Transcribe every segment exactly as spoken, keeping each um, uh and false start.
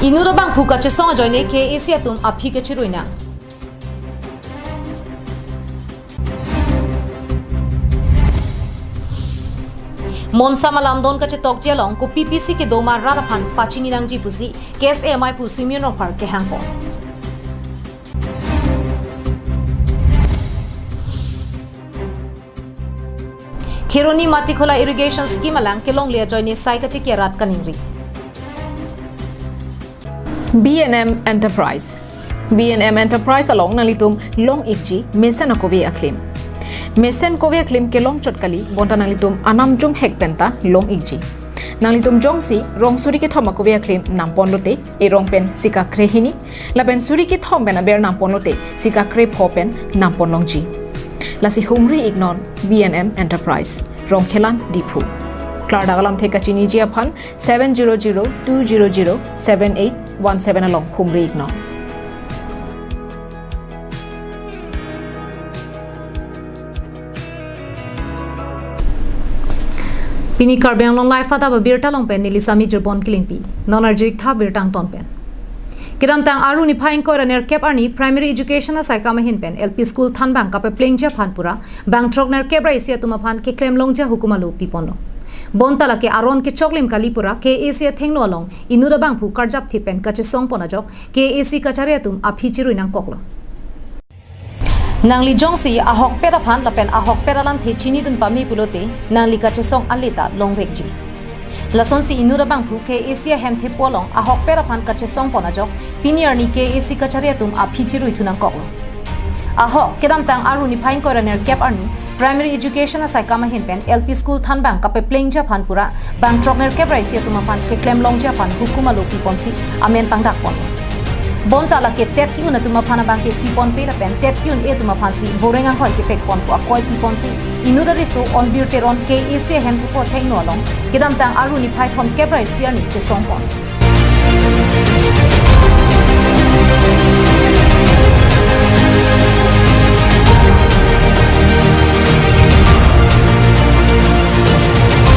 Inut abangphu kachesong ajoine K A A C atum aphi kachirui nang. Monsam alamdon kachetokji along kopi pisi kedo ma rat aphan pachini nangji pusi K S A M I aphu Simeon Rongphar kehangpon. Kheroni Matikhola Irrigation Scheme alang kelongle ajoine sai katikya rat kaningri. B and M Enterprise. B and M Enterprise along nanglitum long-ikji mesen akove aklim. Mesen kove aklim kelong chot kali, bonta nanglitum anam jum hek penta long-ikji. Nanglitum jongsi rong suri kethom akove aklim nampon lote, erong pen sika krehini, lapen suri kethom pen aber nampon lote, sika krepho pen nampon longji. Lasi humri-iknon B and M Enterprise, Rongkhelan, Diphu. Klardak alamthe kachiniji aphan seven zero zero two zero zero seven eight one seven along humri-iknon. Pini Karbi Anglong Live adap abirta along pen neli Sami Jirbon Kilingpi. Non arju-ik tha birta angton pen. Kedamtang Aru niphai ingkoi ra nerkep arni Primary Education asaikam ahin pen L P School thanbang kapeplengji aphan pura bangthrok nerkep ra isi atum aphan keklem longji ahukum alo piponlo. Bonta lake aron kechoklim kali pura K A A C athengno along inut abangphu karjapthip pen kachesongpon ajok K A A C kachari atum aphi chirui nangkoklo. Nangli jongsi ahokpet aphan lapen ahokpet alamthe chinidun pame pulote, nangli kachesong ale ta longvekji. Lasonsi inut abangphu K A A C ahem thepo along ahokpet aphan kachesongpon ajok pini arni K A A C kachari atum aphi chirui thu nangkoklo. Ahok, kedamtang Aru niphai ingkoi ra nerkep arni Primary Education asaikam ahin pen L P School thanbang kapeplengji aphan pura bangthrok nerkep ra isi atum aphan keklem longji aphan hukum alo piponsi amen pangdakpon. Bonta lake TET ki-un atum aphan abangke piponpe lapen TET ki-un-e atum aphansi voreng anghoi kepekpon pu akoi piponsi inut ariso Onbir Teron K A A C ahem thepo athengno along kedamtang Aru niphai thomkep ra isi arni chesongpon.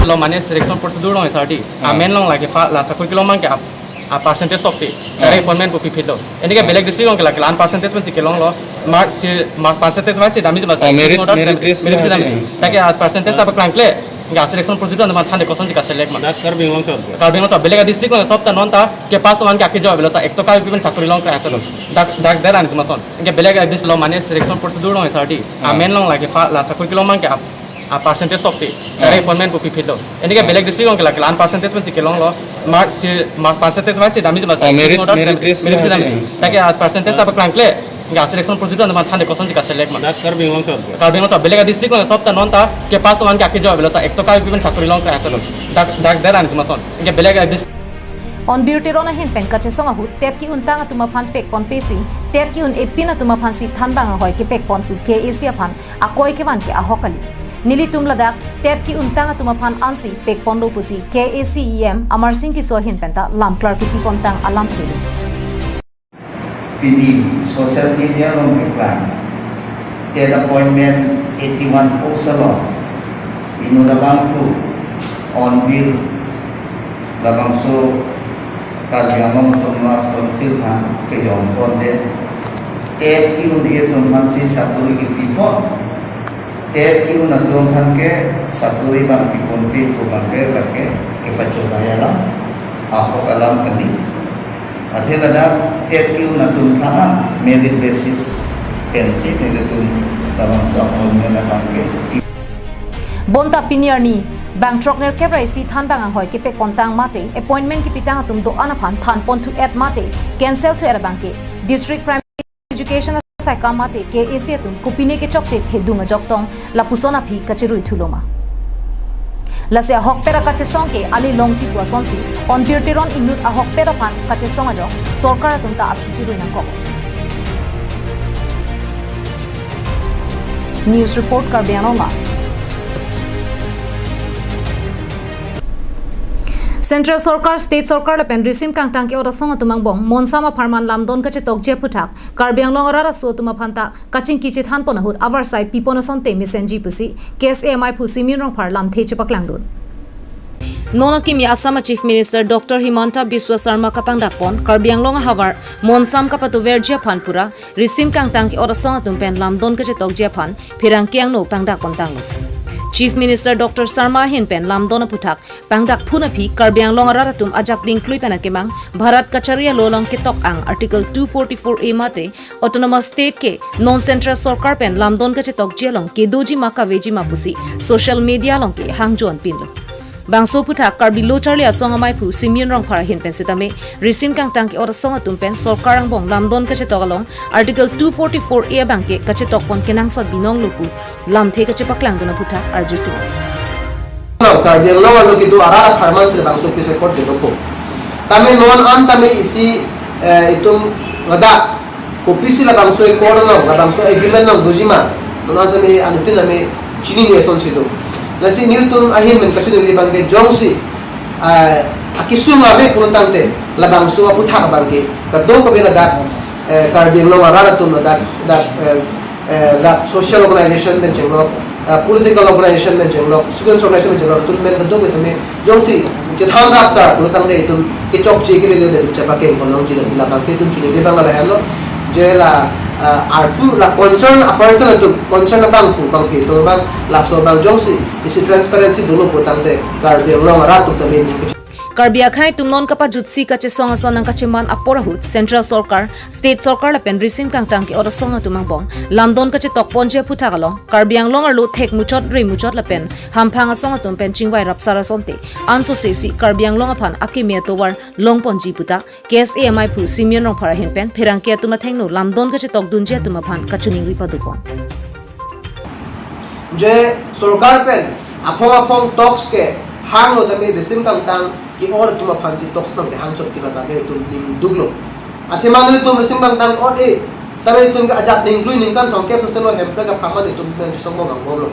Lo mane selection procedure along S R D. Ah. Amen along lake pa la sakuri kelong abangke ap-, a percentage tokte. Ah. Direct appointment pu piphit lo. Anke belek district along ke lake la-an percentage pensi kelonglo. Mark si, mark percentage wise si damji ma. Oh, merit, merit list. Merit list damji. Lake a percentage ta paklangkle. Anke selection procedure na ma thande kosonsi kaselect ma. Dak Karbi Anglong chot. Karbi Anglong chot. Belek district along sob ta non ta kepass atum ke ake jo avelo ta ek toka pen sakuri longkre asolo. Dak, dak der an kuma son. Anke belek district lo mane selection procedure along S R D. Ah. Amen along lake pa la sakuri kelong abangke ap-, a percentage tokte. Ah. Direct appointment pu piphit lo. Anke belek district along ke lake la-an percentage pensi kelonglo. Mark si, mark percentage wise si damji ma. Oh, merit, merit list. Merit list damji. Lake a percentage ta paklangkle. Anke selection procedure na ma thande kosonsi kaselect ma. Dak Karbi Anglong chot. Karbi Anglong chot. Belek district along sob ta non ta kepass atum ke ake jo avelo ta ek toka pen sakuri longkre asolo. Dak, dak der an kuma son. Anke belek district. Onbir Teron ahin pen kachesong ahut TET ki-un tang atum aphan pekponpesi, TET ki-un-e pin atum aphansi thanbang anghoi kepekpon pu K A A C aphan akoi kevan ke ahok kali. Nelitum ladak TET ki-un tang atum aphan ansi pekponlo pusi K A A C E M Amarsing Tisso ahin penta lam klar kepipontang alamthe lo. Pini social media along keklang. TET appointment eighty-one post along inut abangphu Onbir labangso Karbi Anglong Autonomous Council aphan kejongpondet. TET ki-un-e atum aphansi sakuri kepipon. TET ki-un atum aphan ke sakuri abang piponpe pu abangke lake kepachobei alam, ahok alam kali. Athe ladak TET ki-un atum aphan merit basis pensi nelitum labangso appointment abangke. Bonta pini arni bangthrok nerkep ra isi thanbang anghoi kepekpontang mate, appointment kepitang atum do-an aphan thanpon thu-et mate, cancel thu-et abangke District Primary Education asaikam mate K A A C atum kopine kechokche thedung ajok tong lapuson aphi kachirui thulo ma. Lasi ahokpet akachesong ke ale longji pu asonsi Onbir Teron inut ahokpet aphan kachesong ajok sorkar atum ta aphi chirui nangkok. News report, Karbi Anglong Live. Central Sorkar, State Sorkar lapen risim kangtang ke-ot asong atum angbong monsam apharman lamdon kachetokji aphuthak Karbi Anglong arat aso atum aphanta kachingki chethanpon ahut avarsai pipon asonte mesenji pusi K S A M I aphu Simeon Rongphar lamthe chepaklangdun. Non akimi Assam a Chief Minister Doctor Himanta Biswa Sarma kapangdakpon Karbi Anglong ahavar monsam kapatoverji aphan pura risim kangtang ke-ot asong atum pen lamdon kachetokji aphan pherangke angno pangdakpon tanglo. Chief Minister Doctor Sarma ahin pen lamdon aphuthak pangdakphun aphi Karbi Anglong arat atum ajak dingklui pen akemang Bharat Kachari alo along ketok ang Article two forty-four A mate Autonomous State ke non Central Sorkar pen lamdon kachetokji along kedoji ma kaveji ma pusi social media along ke hangjo-an pinlo. Bangso aphuthak Karbi Lo Charli Asong amaiphu Simeon Rongphar ahin pen sitame risim kangtang ke-ot asong atum pen sorkar angbong lamdon kachetok along Article two forty-four A abang ke kachetokpon kenangsot binong lo pu lamthe kachepaklangdun aphuthak arjusi. Karbi Anglong arlo kedo arat apharman si labangso peace accord kedokpo. Tame non an tame isi, eh, itum ladak kopisi labangso accord along, labangso agreement along dojima, non an tame anuttin tame chinine asonsi do. Lasi nelitum ahin pen kachiningri abang ke jongsi, eh, akesung ave pulotangte labangso aphuthak abang ke kadokave ladak, eh, Karbi Anglong arat atum ladak, dak, eh, eh, dak social organization pen chenglok, eh, political organization pen chenglok, students organization pen chenglok, itum pen kadokave tame jongsi chethan rapsar pulotangte itum kechokche kelele de itum chepakeng ponlongji, lasi labang ke itum chiningri abang lahenlo. Je la, eh, arpu la concern a person atum, concern abangphu bangphi atum abang laso abang jongsi isi transparency dolo pulotangte Karbi Anglong arat atum tame ning kechok. Karbi akhei atum non kapajutsi kachesong ason nangkacheman apor ahut Central Sorkar, State Sorkar lapen risim kangtang ke-ot asong atum angbong lamdon kachetokponji aphuthak along Karbi Anglong arlo thek muchot re muchot lapen hamphang asong atum pen chingvai rapsar asonte ansose si Karbi Anglong aphan akeme atovar longponji pu ta K S A amaiphu Simeon Rongphar ahin pen pherangke atum athengno lamdon kachetokdunji atum aphan kachiningri padopon. Je sorkar pen aphong aphong talks ke hanglo tame risim kangtang ke-ot atum aphansi talks abang ke hangchot ke labang ke itum ning duklo. Athema nelitum risim kangtang ot-e tame itum ke ajak dingklui ningkan thomkep soselo Hemprek apharman itum pen chesong abang bomlo.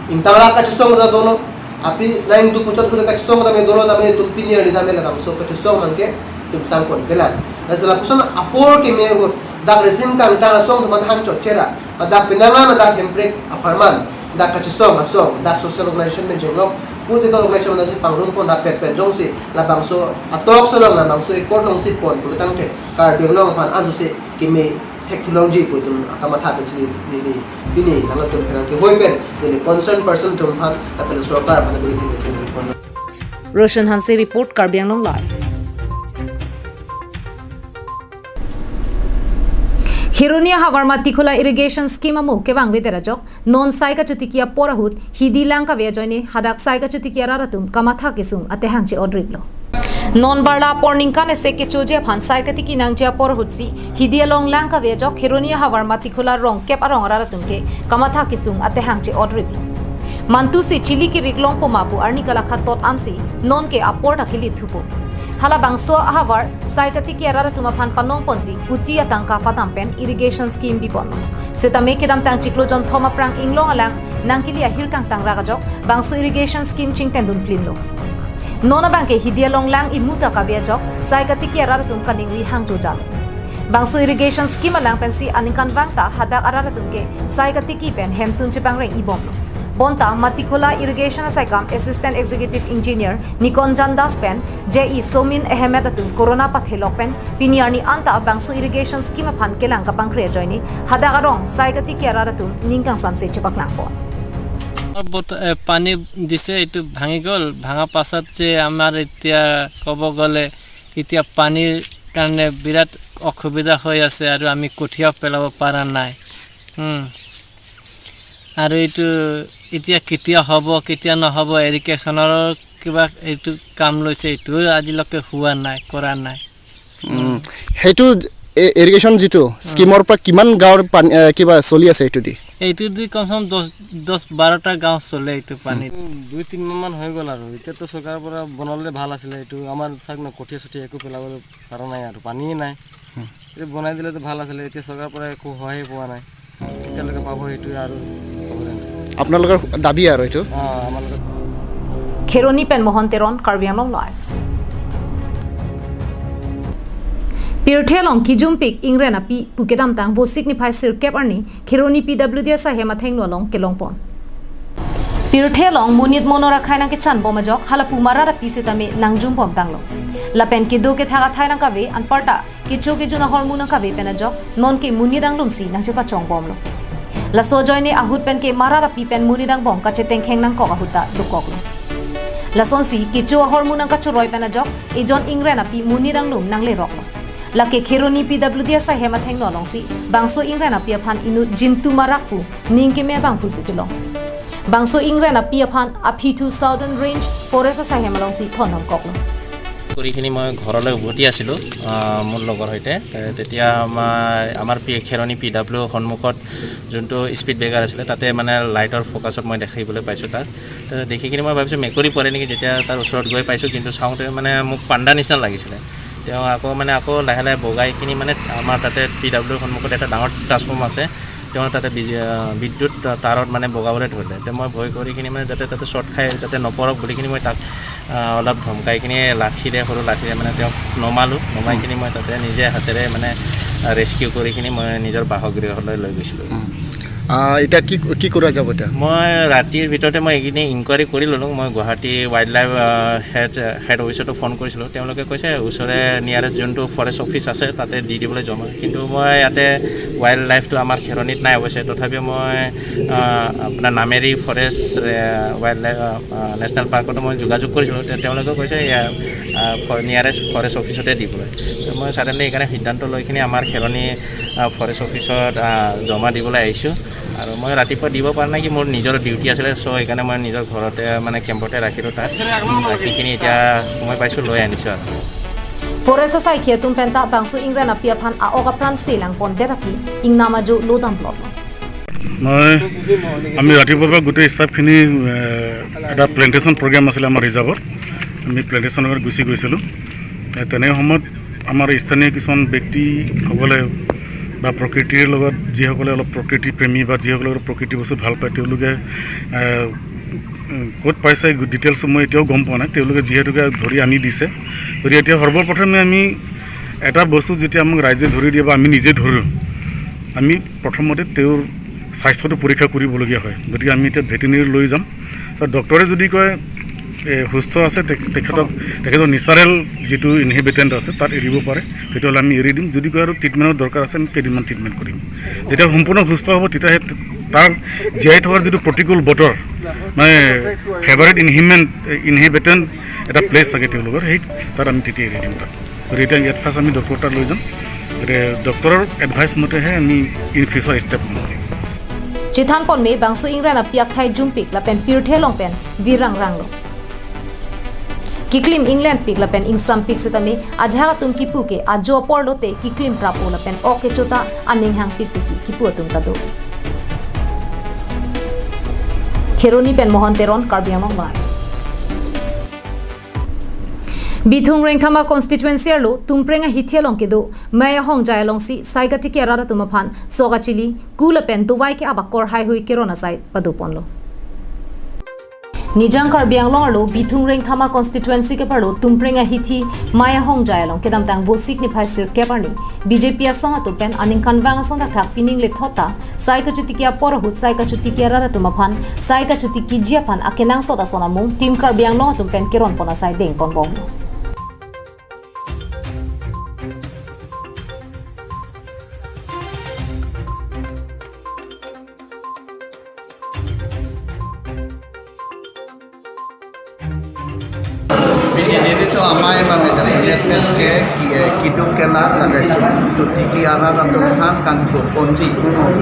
Ingtang ra kachesong ra dolo. Aphi nang duk muchot kuda kachesong tame dolo, tame itum pini arni tame labangso kachesong abang ke itum sangpon pelang. Lasi lapuson apor keme ahut dak risim kangtang asong atum aphan hangchot chera, dak penang an dak Hemprek apharman, dak kachesong asong, dak social organization pen chenglok, political organization pen pangrumpon rapet pen jongsi labangso a talks along, labangso accord alongsi pon pulotangte Karbi Anglong aphan ansose keme thekthulongji pu itum akamatha pensi ni ni ni ini nangtum pherangke hoi pen neli concern person atum aphan lapen sorkar aphan neli thekthulongji pon. Roshan Hanse report, Karbi Anglong Live. Kheroni ahavar Matikhola irrigation scheme amo kevangvedet ajok non sai kachotiki apor ahut hidi lang kave ajoine hadak sai kachotiki arat atum kamatha kesung atehang che-odriplo. Non barla apor ningkan isi kechoji aphan sai katiki nangji apor ahutsi hidi along lang kave ajok Kheroni ahavar Matikhola rong kep arong arat atum ke kamatha kesung atehang che-odriplo. Mantusi chili kirik longpo ma pu arni kalakha tot ansi non ke apor ta kili thupo. Halabangso ahavar sai katiki arat atum aphan panongponsi kuti atangka padam pen irrigation scheme bipon. Setame kedamtang chiklo jonthom aphrang inglong alang nangkili ahir kangtang rak ajok bangso irrigation scheme chingtendun plinlo. Non abang ke hidi along lang imu ta kave ajok sai katiki arat atum kaningri hangjo jalo. Bangso irrigation scheme alang pensi aningkanvang ta hadak arat atum ke sai katiki pen hemtun chepangreng ibomlo. Bonta Matikhola Irrigation asaikam Assistant Executive Engineer Nikon Jandas pen J E Somin Ahmed atum corona pathelok pen pini arni anta bangso irrigation scheme aphan kelang kapangkre ajoine hadak arong sai katiki arat atum ning kangsamse chepaklangpon. বত-, এ, পানী দিছে, এইটো ভাঙি গ'ল। ভাঙা পাছত যে আমাৰ এতিয়া ক'ব গ'লে এতিয়া পানীৰ কাৰণে বিৰাট অসুবিধা হৈ আছে আৰু আমি কঠীয়াও পেলাব পৰা নাই। উম। আৰু এইটো এতিয়া কেতিয়া হ'ব, কেতিয়া নহ'ব, এৰিগেশ্যনৰ কিবা এইটো কাম লৈছে, এইটো আজিলৈকে হোৱা নাই, কৰা নাই। উম, সেইটো এ-, ইৰিগেশ্যন যিটো স্কিমৰ পৰা কিমান গাঁৱৰ পানী, এ, কিবা চলি আছে এইটো দি? এইটো দি কমচে কম দহ, দহ বাৰটা গাঁও চলে এইটো পানীত। উম, দুই তিনিমাহমান হৈ গ'ল আৰু। এতিয়াতো চৰকাৰৰ পৰা বনালে ভাল আছিলে এইটো। আমাৰ চাওক ন, কঠীয়া চঠীয়া একো পেলাবলৈ পৰা নাই আৰু, পানীয়ে নাই। হুম। এইটো বনাই দিলেতো ভাল আছিলে। এতিয়া চৰকাৰৰ পৰা একো সহায় পোৱা নাই। কেতিয়ালৈকে পাব সেইটোৱে আৰু ক'ব নোৱাৰিম। আপোনালোকৰ দাবী আৰু এইটো? অ, আমালোকৰ Kheroni pen Mohan Teron, Karbi Anglong Live. Pirthe along kijumpik ingren api pu kedamtang Vosik niphai sirkep arni Kheroni P W D asaihem athengno along kelongpon. Pirthe along monit monor akhei nangkechan bom ajok halapu marat api sitame nangjum bom tanglo. Lapen kedo kethak athai nangkave anparta kecho kejun ahormu nangkave pen ajok nonke monit anglumsi nangchepachong bomlo. Laso ajoine ahut pen ke marat api pen monit angbong kachetengkheng nangkok ahut ta dokoklo. Lasonsi kecho ahormu nangkachoroi pen ajok ejon ingren api monit anglum nangleroklo. Lake Kheroni P W D asaihem athengno alongsi bangso ingren api aphan inut Jintu Marak pu ning keme abang pusi kelong. Bangso ingren api aphan aphi thu Southern Range Forest asaihem alongsi thondom koklo. কৰিখিনি মই ঘৰলৈ উভতি আছিলোঁ, আহ, মোৰ লগৰ সৈতে। এ, তেতিয়া আমাৰ আমাৰ পি খেৰণি পি ডাব্লিউ সন্মুখত যোনটো স্পীড ব্ৰেকাৰ আছিলে, তাতে মানে লাইটৰ ফ'কাছত মই দেখিবলৈ পাইছোঁ তাক। তো দেখি কিনে মই ভাবিছোঁ মেকুৰী পৰে নেকি, যেতিয়া তাৰ ওচৰত গৈ পাইছোঁ, কিন্তু চাওঁতে মানে মোক পাণ্ডা নিচিনা লাগিছিলে। তেওঁ আকৌ মানে আকৌ লাহে লাহে বগাই কিনি মানে আমাৰ তাতে পি ডাব্লিউৰ সন্মুখত এটা ডাঙৰ ট্ৰান্সফৰ্মাৰ আছে, তেওঁ তাতে বিজ- আহ, বিদ্যুৎ তাৰত মানে বগাবলৈ ধৰিলে। তো মই ভয় কৰি কিনি মানে যাতে তাতে শ্বৰ্ট খাই যাতে নপৰক বুলি কিনি মই তাক আহ, অলপ ধমকাই কিনি লাঠিৰে, সৰু লাঠিৰে মানে তেওঁক নমালোঁ। নমাই কিনি মই তাতে নিজে হাতেৰে মানে ৰেস্কিউ কৰি কিনি মই নিজৰ বাসগৃহলৈ লৈ গৈছিলোঁ। আহ, এতিয়া কি কি কৰা যাব এতিয়া? মই ৰাতিৰ ভিতৰতে মই এইখিনি ইনকুৱাৰী কৰি ল'লোঁ। মই গুৱাহাটী ৱাইল্ড লাইফ আহ, হেড হেড অফিচতো ফোন কৰিছিলোঁ। তেওঁলোকে কৈছে ওচৰে নিয়াৰেষ্ট যোনটো ফৰেষ্ট অফিচ আছে তাতে দি দিবলৈ জমা। কিন্তু মই ইয়াতে ৱাইল্ড লাইফটো আমাৰ খেৰণিত নাই অৱশ্যে, তথাপিও মই আহ, আপোনাৰ নামেৰি ফৰেষ্ট এ, ৱাইল্ড লাইফ আহ, নেশ্যনেল পাৰ্কতো মই যোগাযোগ কৰিছিলোঁ। তে- তেওঁলোকে কৈছে ইয়াৰ নিয়াৰেষ্ট ফৰেষ্ট অফিচতে দিবলৈ। তো মই ছাডেনলি সেইকাৰণে সিদ্ধান্ত লৈ কিনি আমাৰ খেৰণি আহ, ফৰেষ্ট অফিচত আহ, জমা দিবলৈ আহিছোঁ। আৰু মই ৰাতিপুৱা দিব পৰা নাই কি মোৰ নিজৰ ডিউটি আছিলে, চ' সেইকাৰণে মই নিজৰ ঘৰতে মানে কেম্পতে ৰাখিলোঁ তাত। বাকীখিনি এতিয়া সময় পাইছোঁ লৈ আনিছোঁ আৰু। Forest asaikhi atum penta bangso ingren api aphan a-ok apran selang pondet api ingnam ajo lodam plot. মই আমি ৰাতিপুৱাৰ পৰা গোটেই ষ্টাফখিনি এ, এটা প্লেণ্টেশ্যন প্ৰগ্ৰাম আছিলে আমাৰ ৰিজাৰ্ভত। আমি প্লেণ্টেশ্যনত গুচি গৈছিলোঁ। এ, তেনে সময়ত আমাৰ স্থানীয় কিছুমান ব্যক্তিসকলে বা প্ৰকৃতিৰ লগত যিসকলে অলপ প্ৰকৃতি প্ৰেমী বা যিসকলে অলপ প্ৰকৃতি বস্তু ভাল পায়, তেওঁলোকে এ, উম, ক'ত পাইছে ডিটেইলছ মই এতিয়াও গম পোৱা নাই। তেওঁলোকে যিহেতুকে ধৰি আনি দিছে, গতিকে এতিয়া সৰ্বপ্ৰথমে আমি এটা বস্তু যেতিয়া আমাক ৰাইজে ধৰি দিয়ে বা আমি নিজে ধৰোঁ, আমি প্ৰথমতে তেওঁৰ স্বাস্থ্যটো পৰীক্ষা কৰিবলগীয়া হয়। গতিকে আমি এতিয়া ভেটেৰিনেৰী লৈ যাম। তো ডক্টৰে যদি কয় এ, সুস্থ আছে, তে- তেখেতক তেখেতৰ নেচাৰেল যিটো ইনহেবিটেণ্ট আছে তাত এৰিব পাৰে, তেতিয়াহ'লে আমি এৰি দিম। যদি কয় আৰু ট্ৰিটমেণ্টৰ দৰকাৰ আছে, আমি কেইদিনমান ট্ৰিটমেণ্ট কৰিম। যেতিয়া সম্পূৰ্ণ সুস্থ হ'ব, তেতিয়াহে তাৰ জীয়াই থকাৰ যিটো প্ৰতিকূল বতৰ, মানে ফেভাৰিট ইনহিমেণ্ট ইনহেবিটেণ্ট এটা প্লেচ থাকে তেওঁলোকৰ, সেই তাত আমি তেতিয়া এৰি দিম তাক। গতিকে এতিয়া ইয়াত ফাৰ্ষ্ট আমি ডক্টৰ তাত লৈ যাম। গতিকে ডক্টৰৰ এডভাইচ মতেহে আমি ইন ফিউচাৰ ষ্টেপ ল'ম। Chethan ponme bangso ingren api akhei jumpik lapen pirthe along pen virang ranglo. Kiklim inglenpik lapen ingsampik sitame ajahak atum kipu ke ajo apor lote kiklim prap-o lapen ok kechota aning hangpik pusi kipu atum ta do. Kheroni pen Mohan Teron, Karbi Anglong Live. Bithung Rengthama constituency arlo Tumpreng ahithi along kedo Maya Hongjai alongsi sai katiki arat atum aphan sok achili, ku lapen dovai ke-ap akor haihui keron asai padoponlo. Nijang Karbi Anglong arlo Bithung Rengthama constituency keparlo Tumpreng ahithi Maya Hongjai along kedamtang Vosik niphai sirkep arni B J P asong atum pen aningkanvang ason thakthak pining lethot ta sai kachotiki apor ahut sai kachotiki arat atum aphan sai kachotikiji aphan akenangsot ason amung Team Karbi Anglong atum pen keron pon asai dengpon bomlo. Pini nelitum amei abang jasemet pen ke ki- eh, keduk kelat lake chotiki arat atum aphan kangthur ponji,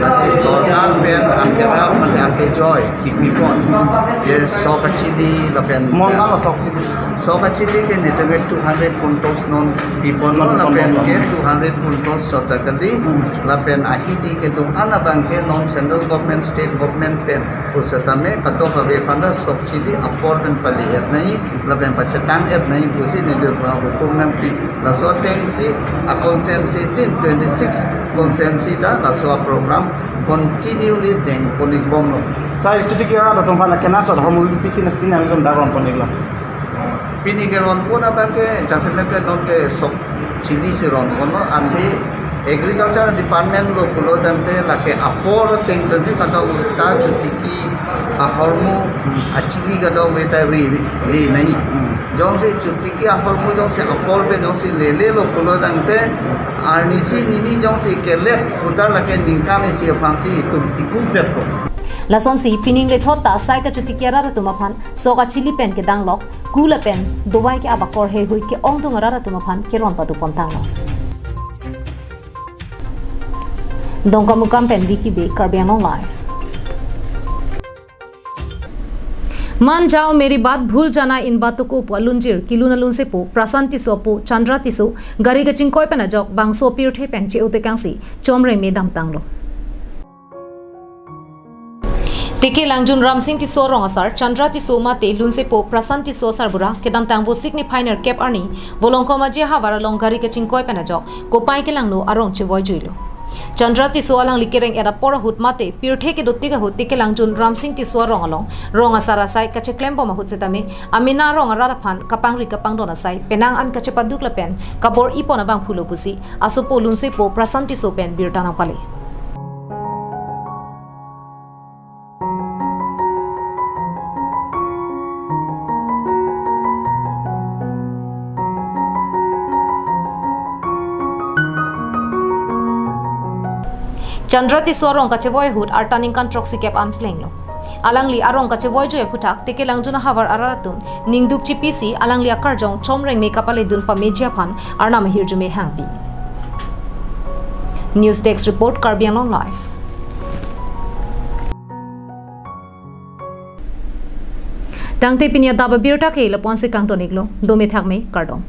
lasi sorkar pen akerap mane akejoi kipipon. Je sok achili lapen sok achili ke nelitum ke two hundred quintals non piponlo lapen ke two hundred quintals sota kali, lapen ahidi ke do-an abang ke non central government, state government pen pusitame kadokave aphanta sok achili apor pen pali-et nangji lapen pachetang-et nangji pusi nelitum hukum nangpi. Laso atengsi a constituency tin twenty six constituency ta laso a program continuously dengpon-ik bomlo. Sai kachotiki arat atum aphan akenangsot ahormu pisi nangtum dak ronpon-iklo? Pini keronpon abang ke jasemet pen non ke sok achili si ronponlo, athe Agriculture Department lo pulo tangte lake apor ateng pensi kadokave ta chotiki ahormu, hmm, achili kadokave ta ri, ri nangji. Hmm. Jongsi chotiki ahormu jongsi apor pen jongsi lele lo pulo tangte arnisi nini jongsi kelet suda lake ningkan isi aphansi itum tikuk detpo. Lasonsi pining lethot ta asai kachotiki arat atum aphan sok achili pen kedanglok, ku lapen dovai ke-ap akor heihui ke-ongdung arat atum aphan keron pado pontanglo. Dongkamukam pen Vicky Bey, Karbi Anglong Live. मान जाओ मेरी बात, भूल जाना इन बातों को pu alunjir kelun alunsepo Prasant Tisso apo Chandra Tisso gari kachingkoi pen ajok bangso apirthe pen che-o tekangsi chomreng me damtanglo. Teke Langjun Ramsing Tisso arong asar Chandra Tisso mate lunsepo Prasant Tisso asarbura kedamtang Vosik niphai nerkep arni Volongkom Aji ahavar along gari kachingkoi pen ajok kopai kelangno arong chevoijuilo. Chandra Tisso alangli kereng-et apor ahut mate pirthe kedotik ahut Teke Langjun Ramsing Tisso arong along rong asar asai kacheklembom ahut setame amena arong arat aphan kapangri kapangdon asai penang an kachepaduk lapen kabor-ipon abangphulo pusi asopo lunsepo Prasant Tisso pen birta nangpale. Chandra Tisso arong kachevoi ahut arta ningkan throksikep an plenglo. Alangli arong kachevoijui aphuthak Teke Langjun ahavar arat atum ningduk chipisi alangli akarjong chomreng me kapaledun pameji aphan Arnam ahirjume hangpi. News Desk Report, Karbi Anglong Live. Tangte pini adap abirta ke lapu-ansi kangton-iklo, dome thakme, kardom.